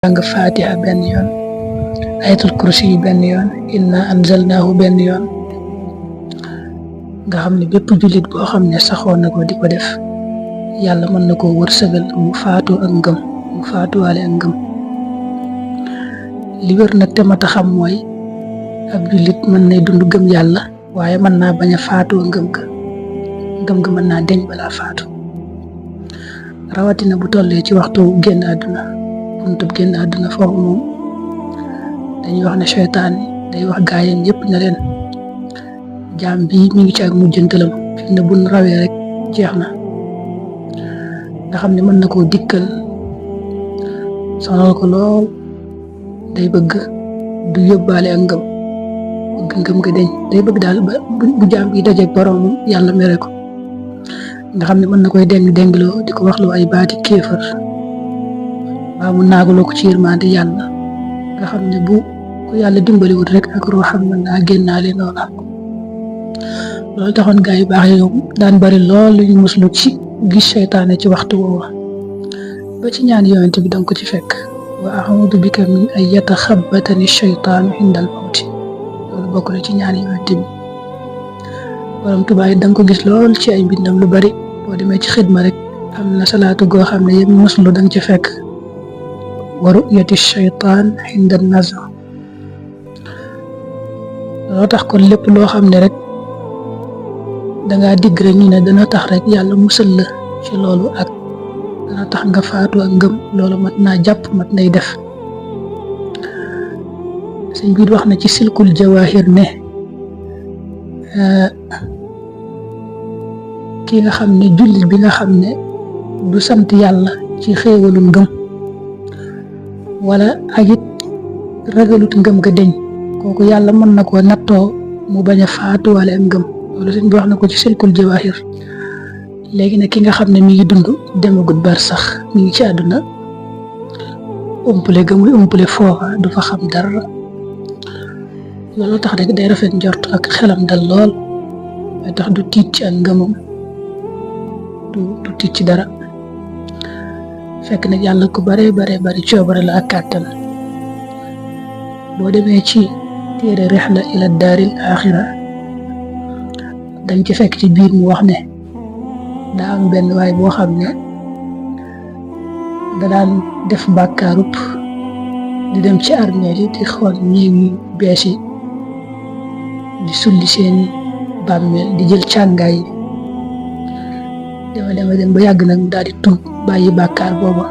jàng fatiha benn yoon, ayatul kursi yi benn yoon, inna anzalnaahu benn yoon. nga xam ne bépp jullit boo xam ne saxoon na ko di ko def yàlla mën na koo wërsëgal mu faatu ak ngëm, mu faatuwaale ak ngëm. li wér nag te mat a xam mooy ab jullit mën nay dund gëm yàlla waaye mën naa bañ a faatu ak ngëm ga mën naa deñ balaa faatu, rawatina bu tollee ci waxtu génn àdduna. buntub génn àdduna foofu moom dañuy wax ne seytaan day wax gaayam yépp na leen jaam bii mi ngi ci ak mujjantalam, fi ne buñ rawee rek jeex na. nga xam ne mën na koo dikkal sonal ko lool, day bëgg du yóbbaale ak ngëm, bëgg ngëm ga deñ, day bëgg daal ba bu jaam bi dajeeg boroom yàlla mere ko. nga xam ne mën na koy dengloo di ko waxloo ay baati kéefër, waa mu naagaloo ko ci yërmande yàlla. nga xam ne bu ko yàlla dimbaliwut rek ak ruuxam mën naa génnaale noona. loolu taxoon gaa yu baax yow daan bari lool lu ñu muslu ci gis seytaane ci waxtu woowa, ba ci ñaan yonent bi danga ko ci fekk, wa a'uudu bika min an yataxabbatani sheytaanu indal mawti. loolu bokk na ci ñaan yonent bi. borom Tuubaa yi danga ko gis lool ci ay mbindam lu bari. boo demee ci xidma rek am na salaatu goo xam ne yëpp muslu danga ci fekk wa ru'yati sheytaan inda nazr. looloo tax kon lépp loo xam ne rek dangaa digg rek ñu ne dana tax rek yàlla musal la ci loolu ak dana tax nga faatu ak ngëm, loolu mat naa jàpp, mat nay def. sëñ biir wax na ci silkul jawahir ne ki nga xam ne jullit bi nga xam ne du sant yàlla ci xéewalu ngëm wala ak it ragalut ngëm ga deñ, kooku yàlla mën na koo nattoo mu bañ a faatuwaale ak ngëm. loolu sëñ bi wax na ko ci silkul jawahir. léegi nag ki nga xam ne mi ngi dund demagut bar sax mi ngi ci àdduna, umpale ga muy umpale foofa du fa xam dara. loolu tax rek day rafet njort ak xelam dal lool, day tax du tiit ci ak ngëmam, du tiit ci dara. fekk nag yàlla ku bari coobare la ak kàttan. boo demee ci téere rihla ila daaril axira dañ ci fekk ci biir mu wax ne daa am benn waay boo xam ne da daan def bàkkaarub di dem ci armeel yi di xool néew yu bees yi, di sulli seen bàmmeel, di jël càngaay yi. dema dem ba yàgg nag mu daal di tuub bàyyi bàkkaar booba.